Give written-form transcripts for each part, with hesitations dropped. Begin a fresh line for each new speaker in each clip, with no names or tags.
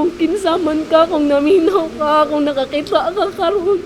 Kung kinsa man ka, kung naminaw ka, kung nakakita ka karon,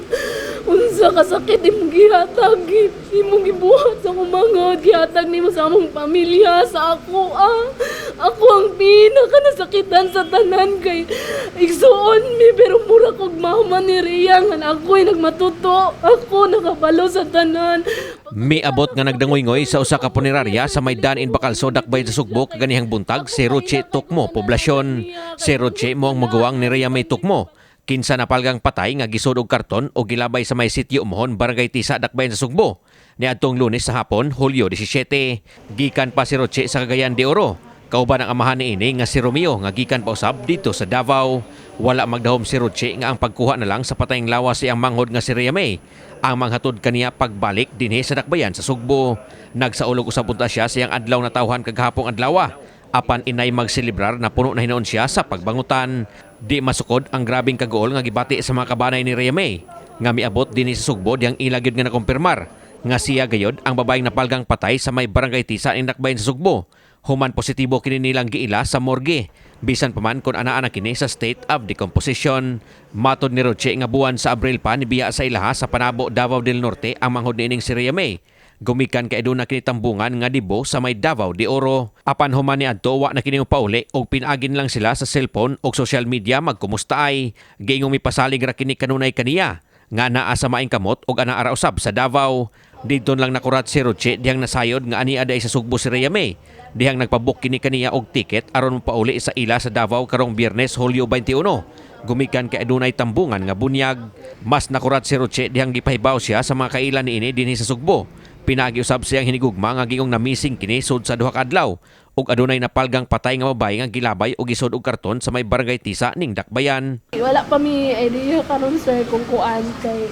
unsa ka sakit imong gihatag, imong gibuhat sa akong manghod, gihatag nimo sa among pamilya, sa ako ah. Ako ang pinaka nasakitan sa tanan kay igsuon mi, pero mura kog mama ni Ria nga ako'y nagmatuto, ako nakabalo sa tanan.
Miabot nga nagdangoy-ngoy sa usa ka punerarya sa may Dan in Bacalso, Dakbayan sa Sugbo kaganihang buntag si Roche Tukmo, poblasyon. Si Roche mao ang maguwang ni Rhea May Tukmo, kinsa napalgang patay nga gisud og karton o gilabay sa may sitio Mohon, Barangay Tisa, Dakbayan sa Sugbo niadtong Lunes sa hapon, Hulyo 17. Gikan pa si Roche sa Cagayan de Oro kauban ang amahan niini nga si Romeo nga gikan pa usab dito sa Davao. Wala magdahom si Roche nga ang pagkuha na lang sa patayng lawas sa iyang manghod nga si Rhea May ang manghatod kaniya pagbalik dinhi sa Dakbayan sa Sugbo. Nagsaulog usab unta siya sa iyang adlaw na tawhan kagahapong adlaw. Apan inay magselebrar na puno na hinuon siya sa pagbangutan. Di masukod ang grabing kaguol nga gibati sa mga kabanay ni Rhea May nga miabot dinhi sa Sugbo diyang ila gyud nga nakumpirmar nga siya gayod ang babaeng napalgang patay sa may Barangay Tisa ning Dakbayan sa Sugbo, human positibo kini nilang giila sa morgue, bisan pa man kung anaa na kini sa state of decomposition. Matod ni Roche nga buwan sa Abril pa nibiya sa ilaha sa Panabo, Davao del Norte ang manghod niining si Rhea May, gumikan kay aduna kini tambungan nga dibo sa may Davao de Oro. Apan human niadto, wa na kini pauli og pinaagin lang sila sa cellphone og social media magkumusta ay. Giingong mipasalig ra kini kanunay kaniya nga naa sa maing kamot og anaa ra usab sa Davao. Didto lang nakurat si Roche dihang nasayod nga ania diay sa Sugbo si Rhea May, dihang nagpabook kini kaniya og ticket aron mopauli sa ila sa Davao karong Biyernes, Hulyo 21, gumikan kay adunay tambungan nga bunyag. Mas nakurat si Roche dihang gipahibaw siya sa mga kaila niini dinhi sa Sugbo pinaagi usab siyang hinigugma nga giingong namising kini sud sa 2 ka adlaw ug adunay napalgang patay nga babae nga gilabay og gisud og karton sa may Barangay Tisa ning Dakbayan.
Wala pa mi idea karon, sir, kung kuan kay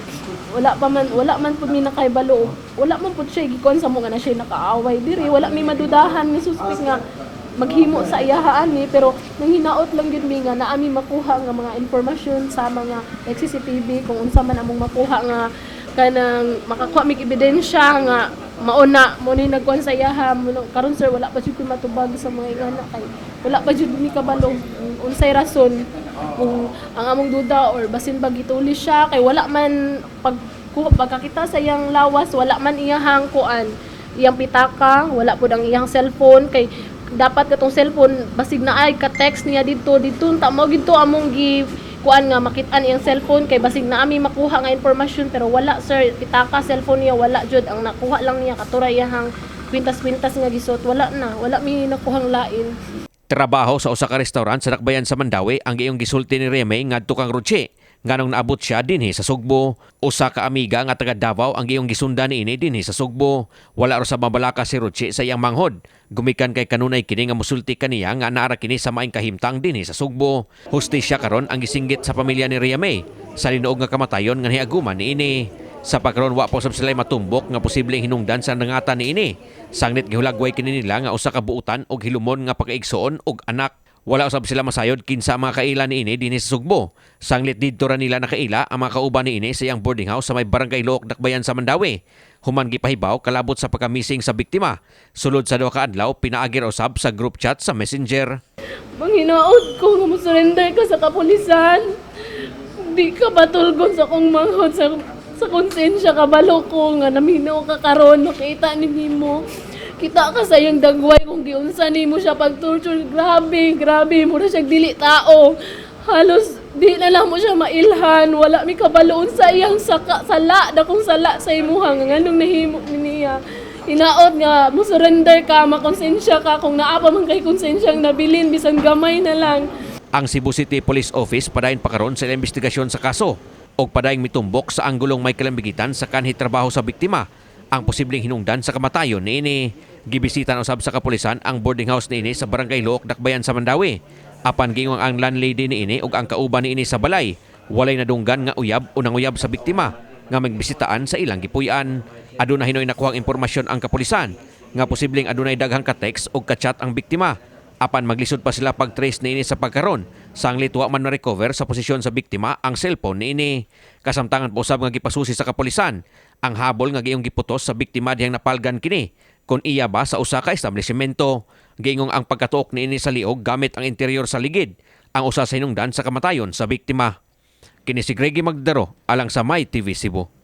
wala man pud mi nakahibalo, wala man pud siya gikuan sa mo nga na siya nakaaway diri. Wala mi madudahan nga suspect nga maghimo sa iyahaan ni, pero nanghinaot lang gyud mi nga naa mi makuha nga mga impormasyon sa mga like CCTV, kung unsa man among makuha nga kanang makakuha mig ebidensya nga mauna mo ni nagkuan sa iyaha mo. Karon, sir, wala pa jud ko matubag sa mga ingana kay wala pa jud mi kabalo kung unsay rason, kung ang among duda or basin ba gituli siya, kay wala man pag pagkakita sa iyang lawas, wala man iyahang kuan, iyang pitaka, wala pud ang iyang cellphone, kay dapat katong cellphone basig na ay ka-text niya didto didto ta mao gidto among gi kuan nga makit-an iyang cellphone kay basig na ami makuha nga impormasyon. Pero wala, sir, pitaka, cellphone niya, wala jud. Ang nakuha lang niya katura iyahang kwintas-kwintas nga gisuot. Wala na, wala mi nakuhang lain.
Trabaho sa usa ka restaurant sa Dakbayan sa Mandaue ang giyong gisulti ni Reme ngadto kang Roche nganong naabot siya dinhi sa Sugbo. Usa ka amiga nga taga Davao ang giyong gisunda niini dinhi sa Sugbo. Wala ra sa mabalaka si Roche sa iyang manghod, gumikan kay kanunay kini nga musulti kaniya nga naa ra kini sa maing kahimtang dinhi sa Sugbo. Hustisya karon ang gisinggit sa pamilya ni Rhea May sa linuog nga kamatayon nga niaguman niini. Sa pagkaron, wa pa usab sila matumbok nga posibleng hinungdan sa nangatan niini. Sanglit gihulagway kini nila nga usa ka buutan og hilumon nga pakaigsoon og anak. Wala usab sila masayod kinsa ang mga kaila niini dinhi sa Sugbo. Sanglit didto ra nila nakaila ang mga kauban niini sa iyang boarding house sa may Barangay Looc, Dakbayan sa Mandaue, human gipahibaw kalabot sa pagka-missing sa biktima sulod sa 2 ka adlaw pinaagi ra usab sa group chat sa Messenger.
Manghinaot ko nga mo-surrender ka sa kapulisan. Di ka patulgon sa akong manghod sa konsensya, kabalo ko nga naminaw ka karon, makita ni nimo. Kita ka sa iyang dagway kung giunsa nimo siya pag torture. Grabe, grabe, mura siya dili tao. Halos di na lang mo siya mailhan, wala mi kabalo sa iyang saka, sala, dakong sala sa imuha nga nganong nahimo ni niya. Hinaot nga mo surrender ka, makonsensya ka kung naa pa man kay konsensyang nabilin bisan gamay na lang.
Ang Cebu City Police Office padayon pa karon sa ilang investigasyon sa kaso og padayong mitumbok sa anggulong may kalambigitan sa kanhi trabaho sa biktima ang posibleng hinungdan sa kamatayon niini. Gibisita na usab sa kapulisan ang boarding house niini sa Barangay Looc, Dakbayan sa Mandaue. Apan giingong ang landlady niini ug ang kauban niini sa balay walay nadunggan nga uyab o nanguyab sa biktima nga magbisitaan sa ilang gipuy-an. Aduna hinoy nakuhang impormasyon ang kapulisan nga posibleng adunay daghang ka-text o ka-chat ang biktima. Apan maglisod pa sila pag-trace niini sa pagkaron, sanglit wa man na-recover sa posisyon sa biktima ang cellphone niini. Kasamtangan po usab nga gipasusi sa kapulisan ang habol nga giyong giputos sa biktima dihang napalgan kini, kung iya ba sa usa ka establishmento. Giingong ang pagkatuok niini sa liog gamit ang interior sa ligid ang Ang usa sa hinungdan sa kamatayon sa biktima. Kini si Greggy Magdaro alang sa My TV Cebu.